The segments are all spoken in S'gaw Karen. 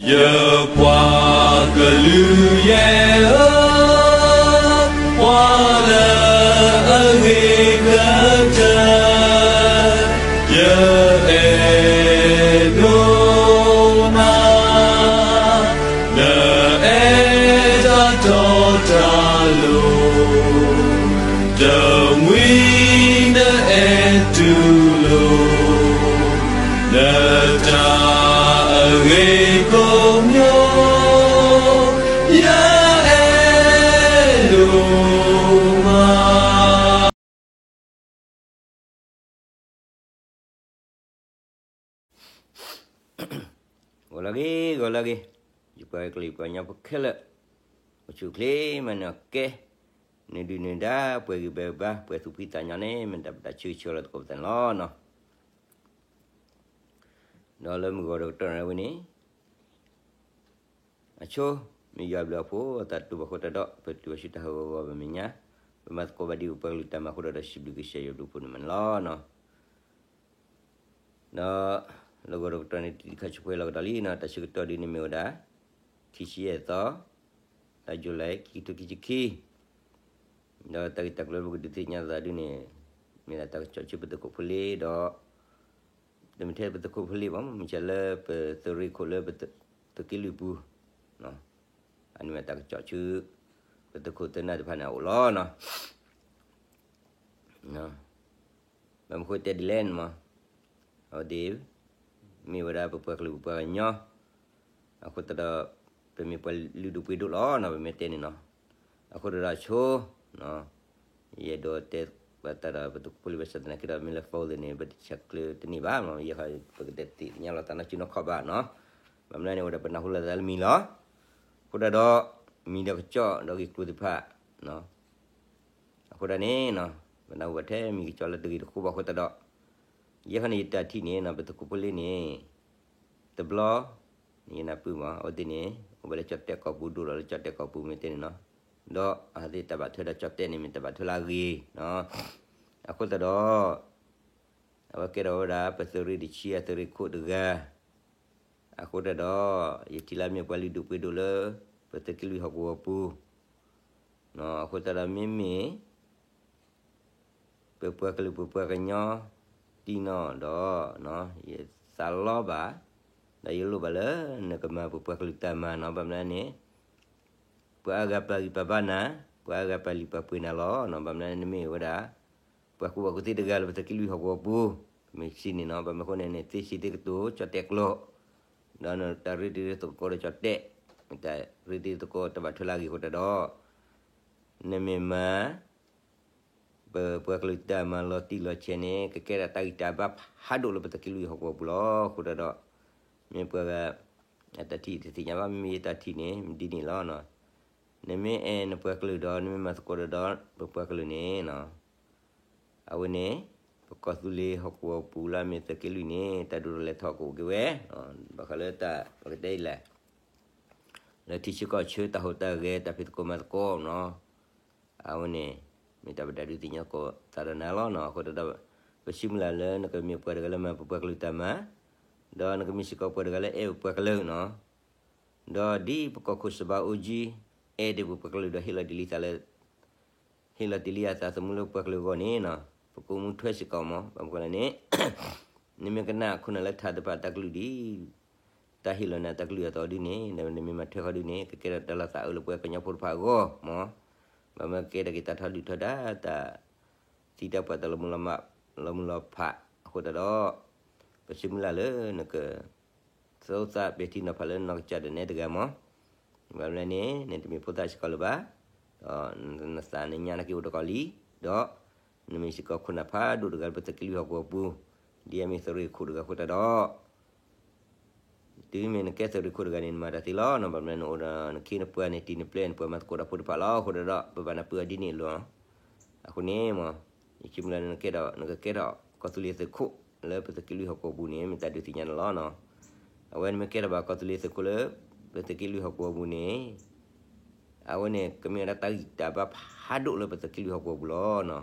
ယပှၤကလုာ်ယဲၢ်ဧၢ, ပှၤလၢအဂ့ၤကတၢၢ်, ယအဲၣ်ဒိးနၤ, နအဲၣ်တၢ်တီတၢ်လိၤ, တမှံၤနအဲၣ်တူၢ်လိာ်, နတၢ်အဂ့ၤကိးမံၤ, ယအဲၣ်ဒိးမး. ဂီၤလၢအဂ့ၤ, ဂီၤလၢအဂ့ၤ, ယပှၤကလုာ်ယပှၤကညီဖိခဲလၢာ်, အိၣ်ဆူၣ်အိၣ်ချ့မၤနၢၤကဲ, နဒုၣ်နဒါ ပှဲၤဂံၢ်ဘါဘါ ပှဲၤသူၣ်ဖှံသးညီန့ၣ် မ့ၢ်တၢ်ပတၢ်ဆၢဂ့ၤဆၢဝါလၢသကိးပသးန့ၣ်လီၤနီၤ. ဒီးလၢမုၢ်ဂီၤဒီးကတီၢ်နၣ်ရံၣ်ဝဲန့ၣ် အဆိ မ့ၢ်ယွၤဘျုးအဖှိၣ် အသးတူၢ်ဘၣ်အဃိသတးဒီး ပတုၤဘၣ်ဆူတၢ်ဟးဂီၤဂီၤပမဲာ်ညါ, ပမၤသကိးဘၣ်ဒ်ပပှၤကလုာ်တၢ်မၤအဃိဒီး ဒီးစံးဘျုးကစၢ်ယွၤဘျုးဖှိၣ်န့ၣ်မးန့ၣ်လီၤနီၤ. ဒီး လၢဂီၤဒီးကတီၢ်န့ၣ် တံၤခါဆူၣ်ဖဲလီၤကဒီးလံနီၤ, တၢ်ဆၢကတီၢ်ဒ်န့ၣ်မ့ၢ်ဝဲဒၣ် ခံဆံယဲၢ်သီ လါယူၤလံ ခံကထိခံဆံခံ, ဒီးတၢ်ဂ့ၢ်တၢ်ကျိၤလၢပကဒုးသ့ၣ်ညါသးဒ်န့ၣ် မ့ၢ်ဒၣ်တၢ်ကစီၣ်ဆူပသုးခိၣ်ဖိလ့ဒီး တမ့ၢ်ထဲပသုးခိၣ်ဖိလ့ဘၣ်, မ့ၢ်စ့ၢ်လၢပသုးရ့ၣ်ခိၣ်လၢပသုးက့လွံၢ်ပူၤ, အန့ၣ်မ့ၢ်တၢ်ကစီၣ်ဆူ ပသုးခိၣ်သၢနၢ်တဖၣ်န့ၣ်အအိၣ်လီၤနီၤ. ဘၣ်မနုၤဃိတဲဒ်လဲၣ်န့ၣ်မး, အဝဲသ့ၣ် မ့ၢ်ဝဲဒၣ်ပပှၤကလုာ်ပပှၤကညီ အဃိသတးဒီး ပမ့ၢ်ပှၤလုၢ်ဒိၣ်ပှ့ၤဒိၣ်လီၤနီၤ, ပမ့ၢ်တဲန့ၣ်နီၤ. အဃိသတးဒီးဆိ ယအဲၣ်ဒိးတဲဘၣ်တၢ်ဒီးပသုးခိၣ်ဖိလ့ဘၣ်ဆၣ်သနာ်က့ဒီး မ့ၢ်လၢ phone သ့ၣ်န့ၣ် ပတဆဲးကျိးတန့ၢ်ဘၣ်, ယဲခီ ပကတဲသ့ၣ်ညါလီၤသးနီၢ်စုနီၢ်ခီၣ်ဘၣ်နီၤ. ဘၣ်မနုၤန့ၣ် အိၣ်ဒီးပနၢ်ဟူလိာ်သးလၢမံၤလီၤ. အဃိသတးဒီး မံၤဒီးကစီၣ်ဒီးဂ့ၢ်ကျိၤသ့ၣ်တဖၣ် အဃိသတးန့ၣ် ပနၢ်ဟူဘၣ်ထဲမံၤကစီၣ်လၢတဂ့ၤတဃိဘၣ်အဃိသတးဒီး ယဲခီန့ၣ် ယတၢ်ထံၣ်န့ၣ်နီၤ ပသုးခိၣ်ဖိလ့န့ၣ် တဘျီ ယနၢ်ပၢၢ်မး အဝဲသ့ၣ်န့ၣ် အိၣ်ဝဲလၢကၠီၣ်တဲၣ်ကီၢ်ပူၤ ဒိၣ်လီၤလၢကၠီၣ်တဲၣ်ကီၢ်ပူၤမ့ၢ်တဲန့ၣ်နီၤ, ဒီးအဝဲသ့ၣ်တၢ်ဘၣ်ထွဲဒီးကၠီၣ်တဲၣ်န့ၣ် မ့ၢ်တၢ်ဘၣ်ထွဲလၢအဂ့ၤနီၤ. အဃိသတးဒီး အဝဲကဲထီၣ်ဝဲဒၣ် ပသုးရ့ၣ်တဆံအသုးရ့ၣ်ခိၣ်တဂၤ အဃိသတးဒီး ယထံၣ်လၢမ့ၢ်ပှၤလုၢ်ဒိၣ်ပှ့ၤဒိၣ်လၢ ပသုးက့လွံၢ်ဟီၣ်ကဝီၤပူၤ, အဃိသတးဒီးမ့မ့ၢ် ပပှၤကလုာ်ပပှၤကညီ တံၢ်နီၣ်ဒီး ယသးလီဘၣ်, ဒီးယလိၣ်ဘၣ်လၢနကမၤပပှၤကလုာ်တၢ်မၤနီၤ, ဘၣ်မနုၤန့ၣ် ပှၤအါဂၤပာ်ဂံၢ်ပာ်ဘါနၤ, ပှၤအါဂၤပာ်လုၢ်ပာ်ပှ့ၤနၤလီၤနီၤ, ဘၣ်မနုၤန့ၣ် နမ့ၢ်ဝဲဒၣ် ပှၤကူၣ်ဘၣ်ကူၣ်သ့တဂၤလၢပသုးက့လွံၢ်ဟီၣ်ကဝီၤပူၤ, မ့ၢ်စံးန့ၣ်နီၤ, ဘၣ်မနုၤအဃိန့ၣ် နသ့စံးသ့ကတိၤ ကၠီၣ်တဲၣ်ကျိာ်, ဒီးနတၢ်ရ့တံၤရ့သကိးဒီးကၠီၣ်တဲၣ်, တၢ်ရ့တံၤရ့သကိးတၢ်ဘၣ်ထွဲလၢအဂ့ၤအဃိသတးဒီး နမ့ၢ်မၤ ပပှၤကလုာ်တၢ်မၤလီၤတံၢ်လီၤဆဲးန့ၣ် ကကဲထီၣ်တၢ်ဂံၢ်တၢ်ဘါဖးဒိၣ်လၢပသုးက့လွံၢ်ဟီၣ်ကဝီၤပူၤလီၤ. အဃိသတးဒီး မ့ၢ်ပှၤဂၤ အတၢ်ထံၣ်တသ့ၣ်ညါဘၣ်, မ့မ့ၢ်ယတၢ်ထံၣ်န့ၣ် မ့ၢ်ဒ်န့ၣ်လီၤ. နမ့ၢ်အဲၣ်နပှၤကလုာ်ဒီး နမ့ၢ်မၤသကိးဒီး ပပှၤကလုာ်န့ၣ် အဝဲန့ၣ် ပကီၢ်သူလ့ၤဟီၣ်ကဝီၤပူၤလၢအမ့ၢ်သုးက့လွံၢ်န့ၣ် တၢ်ဒိၣ်ထီၣ်လဲၤထီၣ်ကအိၣ်က့ၤဝဲ, ဘၣ်ဃးလၢတၢ်ပကတဲအံၤလဲၣ် လၢထံဆၢကီၢ်ဆၢတၢ်ဟူးတၢ်ဂဲၤတၢ်ဖံးသကိးမၤသကိးနီၤ, အဝဲန့ၣ် မ့ၢ်တၢ်ပတၢ်ဒုးသ့ၣ်ညါသကိးသးဒီးနၤလီၤနီၤ. အဃိသတးဒီး ပစံးမုၢ်လၢ်လၢနကမ့ၢ်ပှၤတဂၤလၢမၤပပှၤကလုာ်တၢ်မၤ, ဒီးနကမ့ၢ်စ့ၢ်ကီးပှၤတဂၤလၢအဲၣ်ပပှၤကလုာ်နီၤ. ဒီးဒ်ပကီၢ်ခိၣ်စီၤဘးအူကၠံ အဲၣ်ဒိးပပှၤကလုာ်ဒီးဟ့ၣ်လီၤတ့ၢ်လံသးလၢ ဟ့ၣ်လီၤတ့ၢ်လံအသးသမူလၢပပှၤကလုာ်အဂီၢ်န့ၣ်နီၤ, ပကအိၣ်မူထွဲစ့ၢ်ကီးမး, ဘၣ်မနုၤလဲၣ်န့ၣ် နမ့ၢ်ကနၣ်ခိၣ်နၢ်လၢထးတဖၣ်တၢ်ကလုၢ်ဒ် တၢ်ဟ့ၣ်လီၤနၤတၢ်ကလုၢ်အသိးဒ်န့ၣ် နမ့ၢ်မၤထွဲဃီဒ်န့ၣ် ကကဲထီၣ်တၢ်လီၤသးအၢလၢပဝဲကညီဖိတဖၣ်အဂီၢ်မး, ဘၣ်မနုၤကကဲထီၣ်က့ၤတၢ်ထီဒုၣ်ထီဒါ တၢ်သံတၢ်ပှၢ်တၢ်လီၤမုၢ်လီၤမး လီၤမုၢ်လီၤဖးအဃိသတးဒီး ပစံးမုၢ်လၢ်လၢနက သီသးပဲာ်ထံနီၤဖးလၢနီၢ်ကစၢ်ဒၣ်နဲတဂၤမး, ဘၣ်မနုၤလဲၣ်န့ၣ် နတမ့ၢ်ဖိသၣ်စ့ၢ်ကီးလၢၤဘၣ်, ဒီးနသးနညါနာ်က့အိၣ်တကီၢ်လံ, ဒီးနမ့ၢ်စ့ၢ်ကီးခိၣ်နၢ်ဖးဒိၣ်တဂၤလၢပသုးက့လွံၢ်ဟီၣ်ကဝီၤပူၤ, ဒ်အမ့ၢ်သုးရ့ၣ်ခိၣ်တဂၤအဃိသတးဒီး တုၤမ့ၢ်နကဲသုးရ့ၣ်ခိၣ်တဂၤန့ၣ် နမၤတၢ်သ့လီၤနီၤ, ဘၣ်မနုၤလဲၣ် နအိၣ်ဒီးနခ့နပှၤန့ၣ် တံၤနပျဲၢ်နပှၤမၤသကိးတၢ်ဖိတဖၣ်လီၤ. အဃိသတးဒီး ပဘၣ်နၢ်ပၢၢ်အီၤဒ်န့ၣ်အလိၤ, အဃိန့ၣ်မး ယစံးမုၢ်လၢ်လၢနကဲထီၣ် နကကဲထီၣ်ကီၢ်သူလ့ၤသုးခိၣ်လၢပသုးက့လွံၢ်ဟီၣ်ကဝီၤပူၤန့ၣ် မ့ၢ်တၢ်ဒုးသ့ၣ်ညါနၤလီၤနီၤ. အဝဲနမ့ၢ်ကဲထီၣ်ဘၣ်ကီၢ်သူလ့ၤသုးခိၣ်လၢ ပသုးက့လွံၢ်ဟီၣ်ကဝီၤပူၤန့ၣ် အဝဲန့ၣ်ကမ့ၢ်ဝဲဒၣ်တၢ်ဂံၢ်တၢ်ဘါဖးဒိၣ်လၢပသုးက့လွံၢ်ဟီၣ်ကဝီၤပူၤလီၤနီၤ.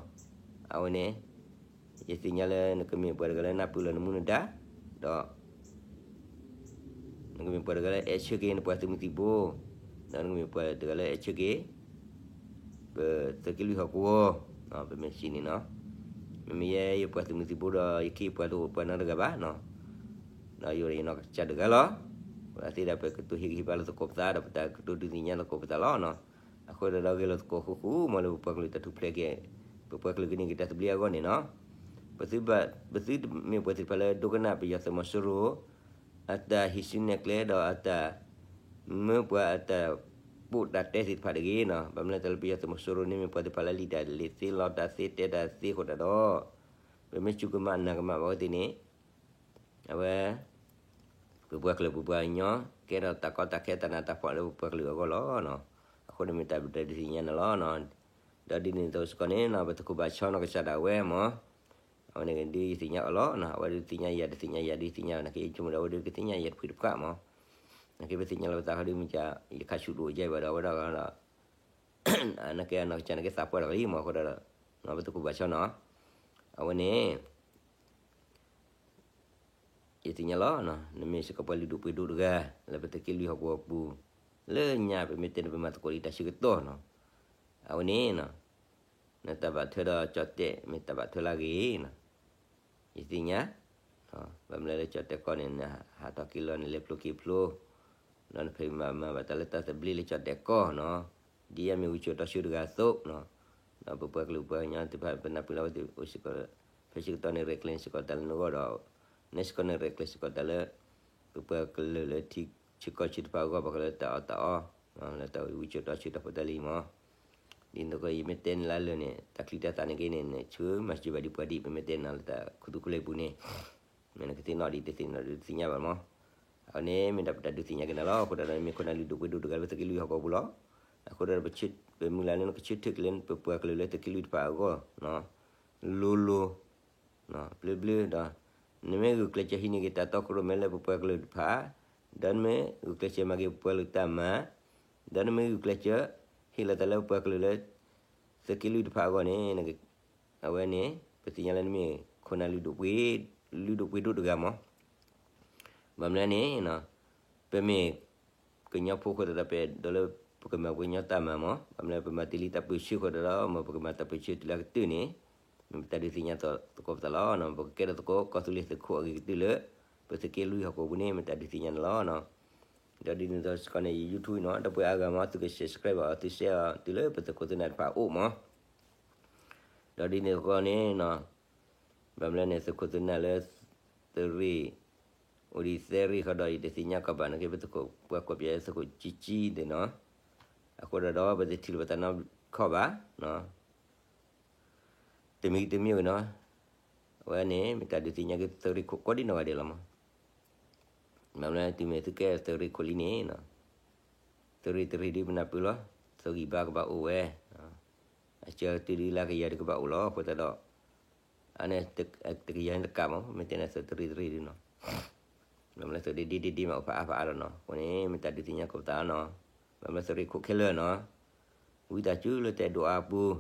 အဝဲန့ၣ် ယသ့ၣ်ညါလၢနကမ့ၢ်ပှၤတဂၤလၢနၢ်ပၢၢ်လီၤနမူနဒါ, ဒီး နကမ့ၢ်ပှၤတဂၤလၢအဲၣ်ဆၢက့ၤနပှၤသုးမုၢ်သံၣ်ဘိ, ဒီးနကမ့ၢ်ပှၤတဂၤလၢအဲၣ်ဆၢက့ၤ ပသုးက့လွံၢ်ဟီၣ်ကဝီၤ, ပမ့ၢ်စံးန့ၣ်နီၤ, မ့မ့ၢ်ယဲယပှၤသုးမုၢ်သံၣ်ဘိဒီး ယကဟ့ၣ်ပှၤတအိၣ်ပှၤနီတဂၤဘၣ်နီၤ, ဒီးယအိၣ်ဒီးယနီၢ်ကစၢ်တဂၤလီၤ. အဝဲသ့ၣ်ဒီးပကတိၤဟ့ၣ်ဂံၢ်ဟ့ၣ်ဘါလၢသကိးပသး ဒီးပတၢ်ကတိၤဒုးသ့ၣ်ညါသကိးပသးလီၤနီၤ. အဃိဒီးဂဲၤလိာ်သကိးဃူဃူမးလၢပပှၤကလုာ်တၢ်ထူၣ်ဖျဲးက့ၤ, ပပှၤကလုာ်ကန့ၢ်က့ၤတၢ်သဘျ့အဂီၢ်န့ၣ်နီၤ. ပသုဘၣ်, ပသုမ့ၢ်ပှၤသ့ၣ်တဖၣ်လၢဒိကနၣ်ပယီၤသုးမီၤစိရိၤ အတၢ်ဟံးစုနဲၣ်ကျဲဒီးအတၢ် မၢပှၤအတၢ်ပိာ်တၢ်တဲသ့ၣ်တဖၣ်တဂ့ၤနီၤ. ဘၣ်မနုၤလဲၣ် တၢ်လၢပယီၤသုးမီၤစိရိၤန့ၣ်မ့ၢ်ပှၤသ့ၣ်တဖၣ်လၢလံာ်တၢ်လံာ်သ့လီၤတၢ်သ့တဲတၢ်သ့အဃိသတးဒီး, ပမ့ၢ်စူၢ်ကမၣ်နာ်ကမၣ်ဘၣ်ဝဲသ့ၣ်န့ၣ်, အဝဲ ပပှၤကလုာ်ပပှၤကညီ ကဲထီၣ်တၢ်ကီတၢ်ခဲတၢ်နးတၢ်ဖှီၣ်လၢပပှၤကလုာ်အဂီၢ်လီၤ. အဃိန့ၣ်မ့ၢ်တၢ်ဒုးသ့ၣ်ညါန့ၣ်လီၤ. ဒီးဒ်န့ၣ်အသိးစ့ၢ်ကီးန့ၣ်နီၤ ပသုးခိၣ်ဘၣ်ဆီနီၢ်ကစၢ်ဒၣ်ဝဲမး အဝဲန့ၣ်ဒုးယသ့ၣ်ညါအီၤလီၤ. အဝဲဒုးသ့ၣ်ညါယၤ တသ့ၣ်ညါယၤ ဒုးသ့ၣ်ညါ နာ်က့ဆိကမိၣ်ဒီးအဝဲဒုးကသ့ၣ်ညါယၤတဖုတဖုမး, နာ်က့ပသ့ၣ်ညါလၢပသးဃီဒုးမ့ၢ် ယခးဆူၣ်ဒိၣ်ယဲဘၣ်ဒီး အဝဲဒၣ်ဒီး နာ်က့အနီၢ်ကစၢ်နာ်က့သးပှၢ်ဒီးကလံမး အဃိဒီး ပသုးခိၣ်ဘၣ်ဆီနီၤ အဝဲန့ၣ် ယသ့ၣ်ညါလီၤ. နမ့ၢ်စ့ၢ်ကီးပှၤလုၢ်ဒိၣ်ပှ့ၤဒိၣ်တဂၤ လၢပသုးက့လွံၢ်ဟီၣ်ကဝီၤပူၤ, လၢညါပမ့ၢ်တဲန့ၣ် ပမၤသကိးဒံးတၢ်ဆၢကတီၢ်နီၤ, အဝဲန့ၣ် နတၢ်ဘၣ်ထွဲဒီးကၠီၣ်တဲၣ် မ့ၢ်တၢ်ဘၣ်ထွဲလၢအဂ့ၤနီၤ, ယသ့ၣ်ညါ, ဘၣ်မနုၤလၢကၠီၣ်တဲၣ်ကီၢ်န့ၣ် နဟးထီၣ်က့ၤလီၤန့ၣ် လဲၤဖျိက့ၤဖျိ, ဒီးနဖံးမၤမၤဘၣ်တၢ်လၢတၢ်သဘျ့လၢကၠီၣ်တဲၣ်ကီၢ်နီၤ, ဒ်အမ့ၢ်ဝံစိာ်တီဆှၢတဂၤအသိးနီၤ, ဒီးပပှၤကလုာ်ပှၤကညီသ့ၣ်တဖၣ် ပနၢ်ပၢၢ်လီၤဝဲသ့ၣ်အိၣ်စ့ၢ်ကီး, ဖဲဆၢကတီၢ်န့ၣ်ရဲၣ်ကျဲၤစ့ၢ်ကီးတၢ်လၢနဂီၢ်ဒီး, နဲစ့ၢ်ကီးန့ၣ်ရဲၣ်ကျဲၤစ့ၢ်ကီးတၢ်လၢ ပပှၤကလုာ်လၢထံဆၢကီၢ်ဆၢတဖၣ်အဂီၢ် ပှၤကလုာ်လၢတၢ်အီၣ်တၢ်အီ, လၢတၢ်ဝံစိာ်တီဆှၢတၢ်ဖိတၢ်လံၤမး, ဒ်သိးကီးယမ့ၢ်တဲန့ၣ်လၢလၢာ်န့ၣ် တၢ်ချံတၢ်သၣ်န့ၣ်က့န့ၣ် နဆှၢမၤစၢၤဘၣ်ဒံးပှၤဒံး ပမ့ၢ်တဲနၤလၢတၢ်ခူသူၣ်ခူလ့ပူၤန့ၣ် မ့ၢ်နကသ့ၣ်နီၣ်ဒံးတသ့ၣ်နီၣ်ဒံးတသ့ၣ်ညါဘၣ်မး, အဝဲန့ၣ်မ့ၢ်ဒၣ်ပတၢ်ဒုးသ့ၣ်ညါက့ၤနၤလီၤ. အဃိဒီးမ့ၢ်ခိၣ်နၢ်လုၢ်ဒိၣ်ပှ့ၤဒိၣ်တဂၤလၢပသုးက့လွံၢ်ဟီၣ်ကဝီၤပူၤလီၤ. အဃိဒီးပမုၢ်လၢ်လၢနကဆၢထၢၣ်က့ၤလၢပပှၤကလုာ်လၢသုးက့လွံၢ်တဖၣ်အဂီၢ် လိၤလိၤ ဘျၢဘျၢဒီး နမ့ၢ်ဂုာ်ကျဲးစၢးဟံးန့ၢ်က့ၤတၢ်တီခိၣ်ရိၣ်မဲလၢပပှၤကလုာ်တဖၣ်, ဒီးနမ့ၢ်ဂုာ်ကျဲးစၢးမၤက့ၤပပှၤကလုာ်တၢ်မၤ, ဒီးနမ့ၢ်ဂုာ်ကျဲးစၢး ဟ့ၣ်လီၤသးလၢပပှၤကလုာ်လၢ သုးက့လွံၢ်တဖၣ်အဂီၢ်န့ၣ် အဝဲန့ၣ် ပသ့ၣ်ညါလၢနမ့ၢ်ခိၣ်နၢ်လုၢ်ဒိၣ်ပှ့ၤ, လုၢ်ဒိၣ်ပှ့ၤဒိၣ်တဂၤမး, ဘၣ်မနုၤန့ၣ် ပမ့ၢ်ကညီဖိအဃိသတးဒီး ပအဲၣ်ဒိးလၢပကမၤပှၤကညီတၢ်မၤမး, ဘၣ်မနုၤလၢပမၤတ့ၢ်လံတၢ်ပၢၢ်ဆၢအဃိသတးဒီး မ်ပကမၤတၢ်ပၢၢ်ဆၢတုၤလၢအကတၢၢ်န့ၣ် မ့ၢ်ပတၢ်ဒုးသ့ၣ်ညါသကိးပသးလီၤ. ပကကဲထီၣ်သကိးကီၢ်သူလ့ၤသုးခိၣ်အဂ့ၤကတၢၢ်လၢ ပသုးက့လွံၢ်ဟီၣ်ကဝီၤပူၤန့ၣ် မ့ၢ်တၢ်ဒုးသ့ၣ်ညါန့ၣ်လီၤ. ဒီးဒ်န့ၣ်အသိးစ့ၢ်ကီးန့ၣ် ယ YouTube နီၤ ဒီပုၢ်ဝဲၢ်အါဂၤမး သုက subscribe ဘၣ်အီၤ သု share အီၤ တုၤလၢပသုးခိၣ်သုးနၢ်တဖၣ်အအိၣ်မး, ဒီးဒ်န့ၣ်အသိးန့ၣ် ဘၣ်မနုၤလဲၣ်န့ၣ် သုးခိၣ်သုးနၢ်လၢ သုးရ့ၣ် အိၣ်ဒံးသၢရ့ၣ်ဃီဒီး ယတသ့ၣ်ညါကီးဘၣ်နာ်က့ ပသုးခိၣ်ပှၤကိးပယီၤသုးခိၣ်ကၠံကၠံန့ၣ်နီၤ, အဃိဒီး ပတထံၣ်လိာ်ပသးနီတခီၣ်ဘၣ် တမံၤတမံၤဝဲနီၤ, အဝဲန့ၣ် မ့ၢ်တၢ်ဒုးသ့ၣ်ညါက့ၤသုးရ့ၣ်ခိၣ်ကိးဒံနီၢ်ဂၤဒဲးလီၤမး, ဘၣ်မနုၤလဲၣ် တုၤမ့ၢ်သုးကဲသုးရ့ၣ်ခိၣ်လံန့ၣ် သုးရ့ၣ်တရ့ၣ်ဒုးပနၢ်ပၢၢ်လီၤ, သုးဂံၢ်ဘါကဘၣ်အိၣ်ဝဲ, အစၢၤတုၤဒုးလၢကယၤဒုးကဘၣ်အိၣ်လီၤ, အဃိသတးဒီး အန့ၣ် တကယၤန့ၣ်တကးမး မ့ၢ်တဲန့ၣ်သုးတရ့ၣ်တရ့ၣ်ဒုးနီၤ, ဘၣ်မနုၤသုးဒ့ဒ့ဒ့ဒ့မးအိၣ်ဖးအါဖးအါလီၤနီၤ, အဃိန့ၣ် မ့ၢ်တၢ်ဒုးသ့ၣ်ညါကိးပသးနီၤ, ဘၣ်မနုၤသုးရ့ၣ်ခိၣ်ခဲလၢာ်နီၤ, ဝံသးစူၤလၢတအဲၣ်ဒိးအါပူၤ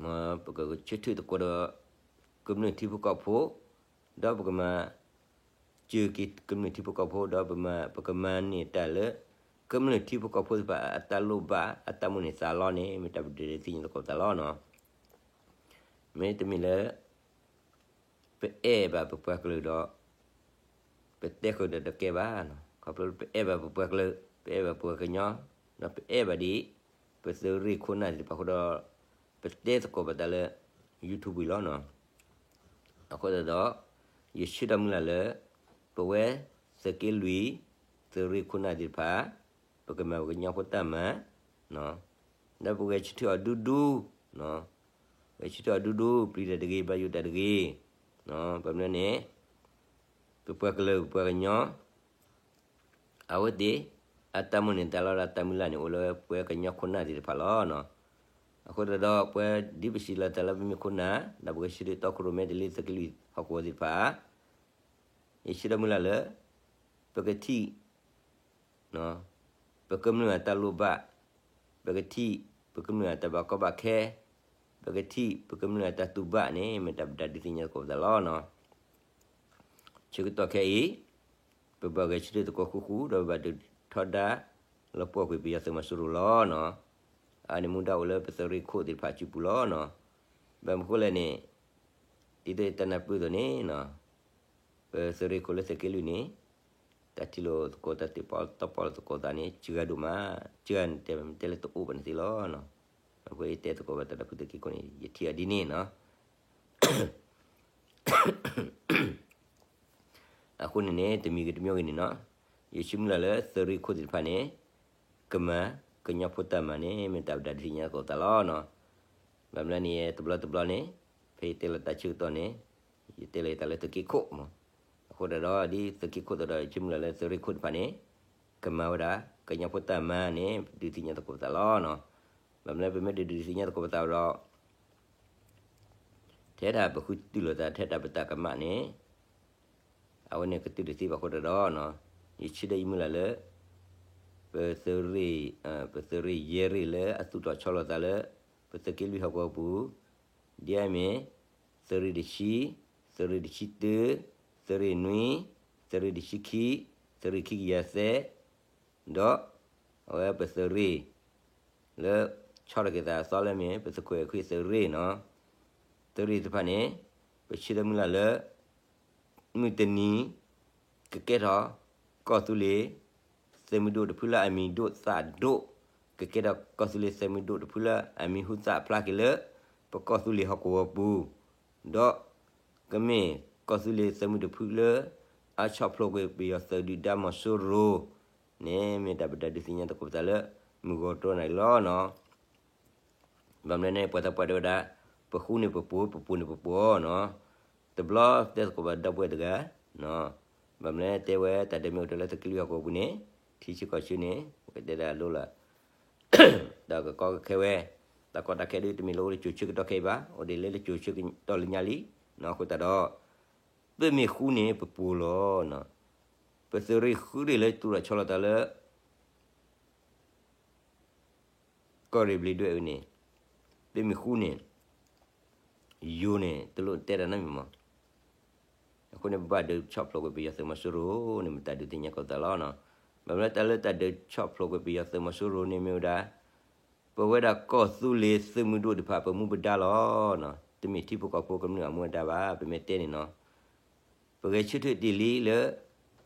မ်ပကဆၢထၢၣ်သကိးဒီး ကမျၢၢ်ထံဖိကီၢ်ဖိ, ဒီးပကမၤစၢၤက့ၤကမျၢၢ်ထံဖိကီၢ်ဖိ ဒီးပမၤ ပကမၤန့ၢ်တၢ်လၢ ကမျၢၢ်ထံဖိကီၢ်ဖိသ့ၣ်တဖၣ်အတၢ်လိၣ်ဘၣ် အတၢ်မိၣ်န့ၢ်သးလီန့ၣ် မ့ၢ်တၢ်ပဒုးသ့ၣ်ညါသကိးပသးလီၤနီၤ, မ့တမ့ၢ်လၢ ပအဲၣ်ဘၣ်ပပှၤကလုာ်ဒီး ပတဲဃုာ်ဒီးတကဲဘၣ်နီၤ, ခီဖျိပအဲၣ်ဘၣ်ပပှၤကလုာ်, ပအဲၣ်ဘၣ်ပှၤကညီ, ဒီးပအဲၣ်ဘၣ်ဒ် ပသုးရ့ၣ်ခိၣ်နၢ်သ့ၣ်တဖၣ်အဃိဒီး ပတဲသကိးပသးလၢ YouTube ဝံၤလီၤနီၤ, အဃိသတးဒီး ယဆၢဒီးမုၢ်လၢ်လၢ ပဝဲသုးက့လွံၢ် သုးရ့ၣ်ခိၣ်နၢ်သ့ၣ်တဖၣ် ပကမၤပကညီဖိတၢ်မၤ ဒီးပဂဲၤဆၢထၢၣ်အီၤဒူဒူ, ဂဲၤဆၢထၢၣ်အီၤဒူဒူ ပျံၤတၢ်တဂ့ၤ ဘၣ်ယိၣ်တၢ်တဂ့ၤ, ဘၣ်မနုၤန့ၣ် ပပှၤကလုာ်ပပှၤကညီ အဝဲသ့ၣ် အတၢ်မိၣ်န့ၢ်သးလီဒီးတၢ်မုၢ်လၢ်န့ၣ် အိၣ်လၢပဝဲကညီခိၣ်နၢ်သ့ၣ်တဖၣ်လီၤ. အဃိသတးဒီး ပဝဲဒ်ပစံးလီၤသးလၢပမ့ၢ်ခိၣ်နၢ် ဒီးပဂဲၤဆၢထၢၣ်တီခိၣ်ရိၣ်မဲတ့ၢ်လံသုးက့လွံၢ်ဟီၣ်ကဝီၤသ့ၣ်တဖၣ် ယဆၢဒီးမုၢ်လၢ်လၢ ပကထံၣ် ပကမျၢၢ်အတၢ်လိၣ်ဘၣ်, ပကထံၣ် ပကမျၢၢ်အတၢ်ဘၣ်ကီဘၣ်ခဲ, ပကထံၣ် ပကမျၢၢ်အတၢ်တူၢ်ဘၣ်န့ၣ် မ့ၢ်တၢ်ပတၢ်ဒုးသ့ၣ်ညါသကိးပသးလီၤ. ဆၢကတီၢ်ခဲအံၤ ပဘၣ်ဂဲၤဆၢထၢၣ်သကိးဃူဃူ ဒီးပဘၣ်ဒုးထီဒါ လီၤပှီၢ်ကွံာ်ပယီၤသုးမီၤစိရိၤလီၤနီၤ. အန့ၣ်မူဒါအိၣ်လၢပသုးရ့ၣ်ခိၣ်သ့ၣ်တဖၣ်အစုပူၤလီၤနီၤ. ဘၣ်မနုၤဃိလဲၣ်န့ၣ် ဒ်သိးယတနၢ်ပၢၢ်အသိးန့ၣ်နီၤ, ပသုးရ့ၣ်ခိၣ်လၢသုးက့လွံၢ်န့ၣ် တၢ်ထံၣ်လိာ်သကိးတၢ်တ့ၢ်ပီၣ်တီပီၣ်လိာ်သကိးသးန့ၣ် စှၤဒိၣ်မး, စှၤန့ၣ်တဲမ့ၢ်တဲလၢတအိၣ်ဘၣ်န့ၣ်သ့လီၤနီၤ. အဃိယတဲသကိးဘၣ်တၢ်ဒီးဖုသုးက့ခိၣ်န့ၣ် ယထံၣ်အီၤဒ်န့ၣ်နီၤ. အဃိန့ၣ်န့ၣ် တမံၤဂ့ၤတမံၤဂ့ၤန့ၣ်နီၤ, ယဆၢမုၢ်လၢ်လၢသုးရ့ၣ်ခိၣ်သ့ၣ်တဖၣ်န့ၣ် ကမၤကညီဖိတၢ်မၤန့ၣ် မ့ၢ်တၢ်ပဒၣ်ဒုးသ့ၣ်ညါသကိးသးလီၤနီၤ. ဘၣ်မနုၤန့ၣ် တဘျီတဘျီန့ၣ် ဖဲယတဲလီၤတၢ်ဆၢကတီၢ်န့ၣ် ယတဲလီၤယတၢ်လၢသုးက့ခိၣ်မး. အဃိသတးဒီး ဒ်သုးက့ခိၣ်သတးဒီး ယဆၢမုၢ်လၢ်လၢသုးရ့ၣ်ခိၣ်တဖၣ်န့ၣ် ကမၤဝဲဒၣ် ကညီဖိတၢ်မၤန့ၣ် ဒုးသ့ၣ်ညါသကိးပသးလီၤနီၤ. ဘၣ်မနုၤပမ့ၢ်ဒုးဒုးသ့ၣ်ညါသကိးပသးဒီး ထဲဒၣ်ပဃုတုၢ်လိာ်သး ထဲဒၣ်ပတၢ်ကမၣ်န့ၣ် အဝဲန့ၣ်ကတုၤတသ့ဘၣ်အဃိသတးဒီး ယဆၢဒီးယမုၢ်လၢ်လၢ ပသုးရ့ၣ် ပသုးရ့ၣ်ယဲၢ်ရ့ၣ်လၢအသူၣ်ထီၣ်ဆီလီၤသးလၢ ပသုးက့လွံၢ်ဟီၣ်ကဝီၤပူၤ ဒ်အမ့ၢ် သုးရ့ၣ်တဆံ, သုးရ့ၣ်တဆံတၢ, သုးရ့ၣ်နွံ, သုးရ့ၣ်တဆံခံ, သုးရ့ၣ်ခံကယၤသၢ, ဒီး အဝဲပသုးရ့ၣ် လၢဆီထီၣ်က့ၤသးအသီလၢမ့ၢ် ပသုးခိၣ်အဲၣ်ခွံသုးရ့ၣ်နီၤ. သုးရ့ၣ်တဖၣ်န့ၣ် ပဆၢဒီးမုၢ်လၢ်လၢ မုၢ်တနံၤ ကကဲထီၣ် ကီၢ်သူလ့ၤ သုးမုၢ်ဒိၣ်တဖုလၢအမံၤဒိၣ်သၣ်ဒိၣ်, ကကဲထီၣ်ကီၢ်သူလ့ၤသုးမုၢ်ဒိၣ်တဖုလၢအမံၤဟူသၣ်ဖျါက့ၤလၢ ပကီၢ်သူလ့ၤဟီၣ်ကဝီၤပူၤ, ဒီး ကမ့ၢ်ကီၢ်သူလ့ၤသုးမုၢ်ဒိၣ်တဖုလၢ အဆီၣ်ဖျိးကွံာ်ပယီၤသုးဒုၣ်ဒါမီၤစိရိၤန့ၣ် မ့ၢ်တၢ်ပဒၣ်ဒုးသ့ၣ်ညါသကိးပသးလၢ မုၢ်ဂီၤတြီနၣ်ရံၣ်လီၤနီၤ. ဘၣ်မနုၤန့ၣ် ပှၤသးပှၢ်တဲဝဲဒၣ် ပဃူန့ၣ်ပပူၤ ပပူၤန့ၣ်ပပူၤနီၤ. တဘျီတဲသကိးဘၣ်ဒီပုၢ်ဝဲၢ်တဂၤ, ဘၣ်မနုၤတဲဝဲတၢ်ဒဲးမ့ၢ်အိၣ်တၢ်လၢသုးက့လွံၢ်ဟီၣ်ကဝီၤပူၤန့ၣ် ထံဆၢကီၢ်ဆၢန့ၣ် ပကတဲဒၣ်လိလၢ ဒီးကကီကခဲဝဲ, တၢ်ကီတၢ်ခဲဒုးတမ့ၢ်လၢအိၣ်လၢကၠိၤဆၢကတီၢ်ခဲအံၤဘၣ်, အိၣ်ဒံးလၢလၢကၠိၤဆၢကတီၢ်လၢညါလံ, အဃိသတးဒီး ပမ့ၢ်ဃူန့ၣ်ပပူၤလီၤ. ပသုးရ့ၣ်ဃုရ့ၣ်လၢသူၣ်ထီၣ်ဆီလီၤသးလၢ ကီၢ်ရ့ၣ်ဘျံးဒွဲၣ်အံၤန့ၣ် ပမ့ၢ်ဃူန့ၣ် ယိၤန့ၣ် တလိၣ်တဲတၢ်နီတမံၤမး. အဃိန့ၣ် ပဘၣ်ဒုးဆီၣ်ဖျိးကွံာ်ပယီၤသုးမီၤစိရိၤန့ၣ် မ့ၢ်တၢ်ဒုးသ့ၣ်ညါကီးသးလီၤ. ဘၣ်မနုၤတၢ်လၢတၢ်ဒုးဆီၣ်ဖျိးကွံာ်ပယီၤသုးမီၤစိရိၤန့ၣ်မ့ၢ်ဝဲဒၣ် ပဝဲဒၣ်ကီၢ်သူလ့ၤသုးမုၢ်ဒိၣ်တဖၣ် ပမူပဒါလီၤ. တမ့ၢ်ထံဖိကီၢ်ဖိကမျၢၢ်အမူအဒါဘၣ်, ပမ့ၢ်တဲန့ၣ်နီၤ ပဂဲၤဆၢထၢၣ်တ့ၢ်လံလၢ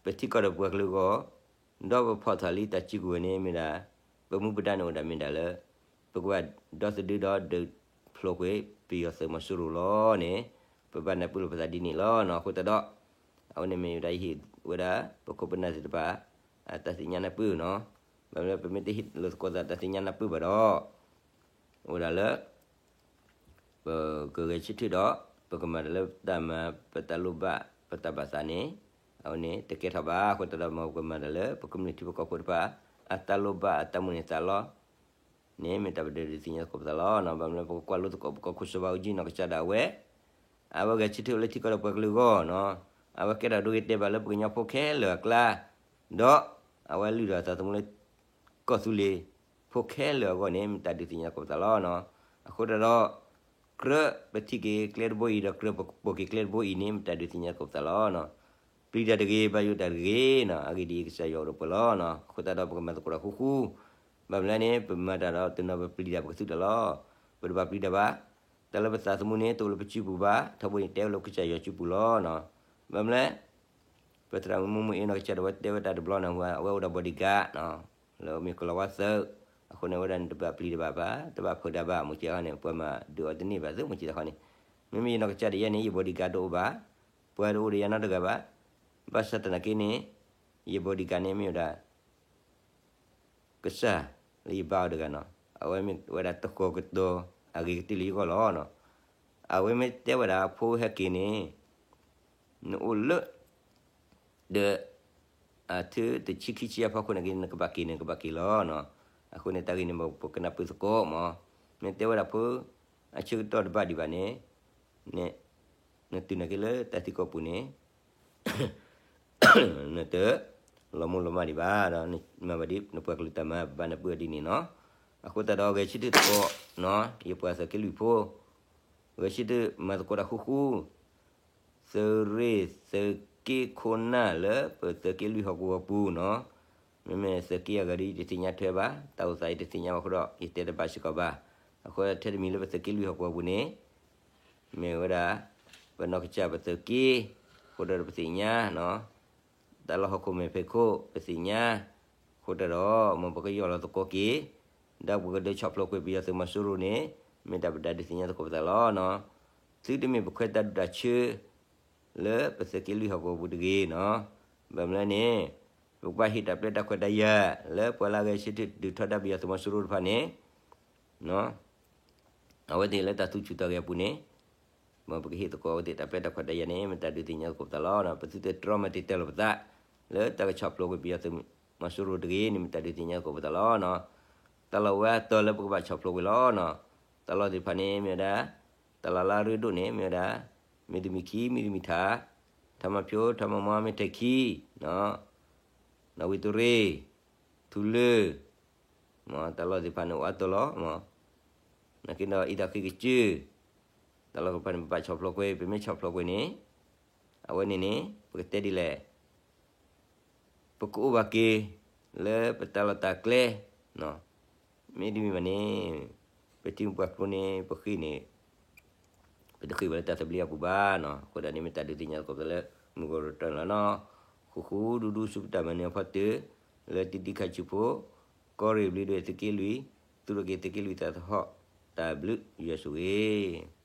ပထံကီၢ်ဒီးပှၤကလုာ်အဂီၢ်, ဒီးပဖီၣ်ထီၣ်လံတၢ်စုကဝဲၤန့ၣ်မ့ၢ်ဒၣ် ပမူပဒါန့ၣ်အိၣ်ဒၣ်မ့ၢ်ဒၣ်လၢ ပကဘၣ်ဒီသဒၢဒီးဒုးဖျိးကွံာ်ပယီၤသုးမီၤစိရိၤလီၤန့ၣ် ပဘၣ်နၢ်ပၢၢ်လိာ်ပသးဒ်န့ၣ်လီၤနီၤ. အဃိသတးဒီး အဝဲန့ၣ်မ့ၢ်ဝဲဒၣ်ယဟ့ၣ်ဝဲဒၣ် ပခိၣ်ပနၢ်သ့ၣ်တဖၣ် အတၢ်သ့ၣ်ညါနၢ်ပၢၢ်နီၤ. ဘၣ်မနုၤပမ့ၢ်တဟ့ၣ်လိာ်သကိးသးတၢ်သ့ၣ်ညါနၢ်ပၢၢ်ဘၣ်ဒီး အိၣ်ဒၣ်လၢ ပကဂဲၤဆၢထၢၣ်ဒီး ပကမၤတၢ်လၢပတၢ်မၤ ပတၢ်လိၣ်ဘၣ် ပတၢ်ဘၣ်သးန့ၣ် အဝဲန့ၣ်တကဲထီၣ်ဘၣ်. အဃိသတးဒီး မ်ပကမၤတၢ်လၢပကမျၢၢ်ထံဖိကီၢ်ဖိတဖၣ် အတၢ်လိၣ်ဘၣ်အတၢ်မိၣ်န့ၢ်သးလီ န့ၣ်မ့ၢ်တၢ်ပဒုးသ့ၣ်ညါသကိးပသးလီၤ. ဘၣ်မနုၤပကကွၢ်လိသကိးပကီၢ်ခိၣ်စီၤဘးအူကၠံနီၢ်ကစၢ်ဒၣ်ဝဲ အဝဲဂဲၤဆၢထၢၣ်လၢထံကီၢ်ဒီးပှၤကလုာ်အဂီၢ်နီၤ. အဝဲကဲထီၣ်ဒိဂ့ၤတဲာ်ဘၣ်လၢပကညီဖိခဲလၢာ်အကျါ ဒီးအဝဲလုၢ်ထီၣ်အသးသမူလၢ ကီၢ်သူလ့ၤဖိခဲလၢာ်အဂီၢ်န့ၣ် မ့ၢ်တၢ်ဒုးသ့ၣ်ညါသကိးပသးလီၤ. အဃိသတးဒီး ကြၢးပထံၣ်က့ၤကျဲတဘိအံၤဒီး ကြၢးပပိာ်က့ၤကျဲတဘိအံၤန့ၣ် မ့ၢ်တၢ်ဒုးသ့ၣ်ညါသကိးပသးလီၤ. ပျံၤတၢ်တဂ့ၤ ဘၣ်ယိၣ်တၢ်တဂ့ၤနီၤ. အဂ့ၢ်ဒ်အံၤ ကစၢ်ယွၤအိၣ်ဒီးပှၤလီၤ. အဃိသတးဒီး ပကမၤသကိးတၢ်ဃူဃူ ဘၣ်မနုၤလဲၣ်န့ၣ် ပမၤတၢ်ဒီးတနီၤပပျံၤတၢ်ပကသုးတၢ်လီၤ. ပတဘၣ်ပျံၤတၢ်ဘၣ်. တၢ်လၢပသးသမူန့ၣ် တအိၣ်လၢပစုပူၤဘၣ်. ထီဘိန့ၣ်တဲအိၣ်လၢကစၢ်ယွၤစုပူၤလီၤ. ဘၣ်မနုၤလဲၣ် ပသရၣ်မုၣ်မူမူအ့နီၢ်ကစၢ်ဒၣ်ဝဲတဲဝဲတၢ်တဘျီန့ၣ် အဝဲအိၣ်ဒီး bodyguard လၢမ့ၢ်ကလီၤဝါသုး, အဃိန့ၣ် အဝဲဒၣ်န့ၣ်တဘၣ်ပျံၤတၢ်ဘၣ်ဘၣ်, တဘၣ်ဖုးတၢ်ဘၣ် မုၢ်ကီၤခီန့ၣ် ပှၤမၤဒုးအီၤတန့ၢ်ဘၣ်သုး မုၢ်ကီၤခီန့ၣ်, မ့မ့ၢ်ယနီၢ်ကစၢ်ဒၣ်ယဲန့ၣ် ယ bodyguard တအိၣ်ဘၣ်, ပှၤတအိၣ်ဒီးယၤနီတဂၤဘၣ်, ဘၣ်ဆၣ်သနာ်က့န့ၣ် ယ bodyguard န့ၣ်မ့ၢ်ဝဲဒၣ် ကစၢ်လၢယဘါအီၤတဂၤနီၤ, အဝဲမ့ၢ်ဝဲဒၣ်တဃီၤကတီၤအဂ့ၤကတၢၢ်လၢယဂီၢ်လီၤ. အဝဲမ့ၢ်တဲဝဲဒၣ်ဖိဟဲက့ၤန့ၣ် နအိၣ်လၢ ဒီး အထုတဆံခံဆံအဖီခိၣ်န့ၣ်က့ နကဘၣ်က့ၤန့ၣ် နကဘၣ်က့ၤလီၤ. အဃိန့ၣ်တၢ်ဂ့ၢ်န့ၣ် ပကနၢ်ပၢၢ်သကိးမး, မ့ၢ်တဲဝဲဒၣ်ဖိ အဆၢကတီၢ်တဘၣ်ဒံးဘၣ်န့ၣ် နတုၤနာ်က့လၢတၢ်သံကွၢ်ပူၤန့ၣ် နတလီၤမူလီၤမၢ်ဒံးဘၣ်ဒီး မၤဘၣ်ဒ်နပှၤကလုာ်တၢ်မၤ ပဘၣ်နၢ်ပၢၢ်ဒ်န့ၣ်နီၤ. အဃိသတးဒီး ဂဲၤဆၢထၢၣ်သကိး ယပှၤသုးက့လွံၢ်ဖိ ဂဲၤဆၢထၢၣ်မၤသကိးတၢ်ဃူဃူ သုးရ့ၣ်သုး က့ခိၣ်နၢ်လၢပသုးက့လွံၢ်ဟီၣ်ကဝီၤပူၤနီၤ, မ့မ့ၢ်သုးက့အဂၤဒီး ယတသ့ၣ်ညါထွဲဘၣ်, တၢ်အိၣ်သးယတသ့ၣ်ညါဘၣ်အဃိဒီး ယတဲတဘၣ်စ့ၢ်ကီးဘၣ်. အဃိထဲတမံၤလၢပသုးက့လွံၢ်ဟီၣ်ကဝီၤပူၤန့ၣ် မ့ၢ်ဝဲဒၣ် ပနီၢ်ကစၢ်ပသုးက့ အဃိဒီးပသ့ၣ်ညါနီၤ, တၢ်လီၢ်ဟီၣ်ခိၣ်မဲာ်ဖံးခိၣ် ပသ့ၣ်ညါ, အဃိတၢ်ဒီး မ်ပကယီၢ်လီၤသကိးက့ၤ, ဒီးပကဒုးဆီၣ်ဖျိးကွံာ်ပယီၤသုးမီၤစိရိၤန့ၣ် မ့ၢ်တၢ်ပတၢ်ဒုးသ့ၣ်ညါသကိးပသးလီၤနီၤ. သုတမ့ၢ်ပခွဲးတၢ်ဒူၣ်တၢ်ဆၢ လၢပသုးက့လွံၢ်ဟီၣ်ကဝီၤပူၤတဂ့ၤနီၤ. ဘၣ်မနုၤလဲၣ်န့ၣ် ပကဘၣ်ဟ့ၣ်တၢ်ပျဲတၢ်ခွဲးတၢ်ယာ် လၢပှၤလၢအဂဲၤဆၢထၢၣ်ဒုးထီဒါပယီၤသုးမီၤစိရိၤတဖၣ်န့ၣ် အဝဲသ့ၣ်လၢတၢ်သူၣ်ဆူၣ်သးဂဲၤအပူၤန့ၣ် မ်ပကဟ့ၣ်သကိးအဝဲသ့ၣ်တၢ်ပျဲတၢ်ခွဲးတၢ်ယာ်န့ၣ် မ့ၢ်တၢ်ဒုးသ့ၣ်ညါသကိးပသးလီၤ. ပသုတတြီမၤတံာ်တာ်လီၤပသး လၢတၢ်ကဆီၣ်ဖျိးကွံာ်ပယီၤသုးမီၤစိရိၤတဂ့ၤန့ၣ် မ့ၢ်တၢ်ဒုးသ့ၣ်ညါသကိးပသးလီၤ. တၢ်လီၢ်ဝဲအတီၤလၢပကဘၣ်ဆီၣ်ဖျိးကွံာ်လီၤနီၤ. တၢ်လီၢ်သ့ၣ်တဖၣ်န့ၣ် မ့ၢ်ဝဲဒၣ် တၢ်လီၢ်လၢအရ့ဒိၣ်န့ၣ် မ့ၢ်ဝဲဒၣ် မ့ၢ်တမံၤခံ မ့ၢ်တမံၤထး, ထးမၤဖၠိ ထးမၤမီ မ့ၢ်ထဲခံ, နီၣ်ဝံၤတရ့, ထူလၢ, မ်တၢ်လီၢ်သ့ၣ်တဖၣ်န့ၣ်အိၣ်အါတီၤလီၤ. နာ်က့ဒီးအံသၣ်ဃ့ကစၢၢ်, တၢ်လီၢ်သ့ၣ်တဖၣ်န့ၣ် ပဘၣ်ဆီၣ်ဖျိးကွံာ်, ပမ့ၢ်ဆီၣ်ဖျိးကွံာ်န့ၣ် အဝဲန့ၣ်န့ၣ် ပကတဲဒ်လဲၣ် ပကအိၣ်ဘၣ်က့ၤ လၢပတၢ်လီၢ်တၢ်ကျဲ, မ့တမ့ၢ်ဘၣ်န့ၣ် ပထံပှၤကျိန့ၣ် ပဃ့န့ၣ် ပတဃ့ဘၣ်လၢတၢ်သဘျ့အပူၤဘၣ်နီၤ. အဃိဒၣ်န့ၣ် မ့ၢ်တၢ်ဒုးသ့ၣ်ညါသကိးပသးလၢ မုၢ်ကရၢတၢၢ်လီၤနီၤ. ဃူဃူဒူဒူဆူပတၢ်မၤနၢၤအဖီတၢၢ် လၢတံဒံခါဆူဖိ, ကီၢ်ရ့ၣ်ဘျ့ဒွဲၣ်သုးက့လွံၢ်, သူၣ်ထီၣ်က့ၤသုးက့လွံၢ်သးသဟီၣ်, တၢ်ဘျုးယွၤဆိၣ်ဂ့ၤ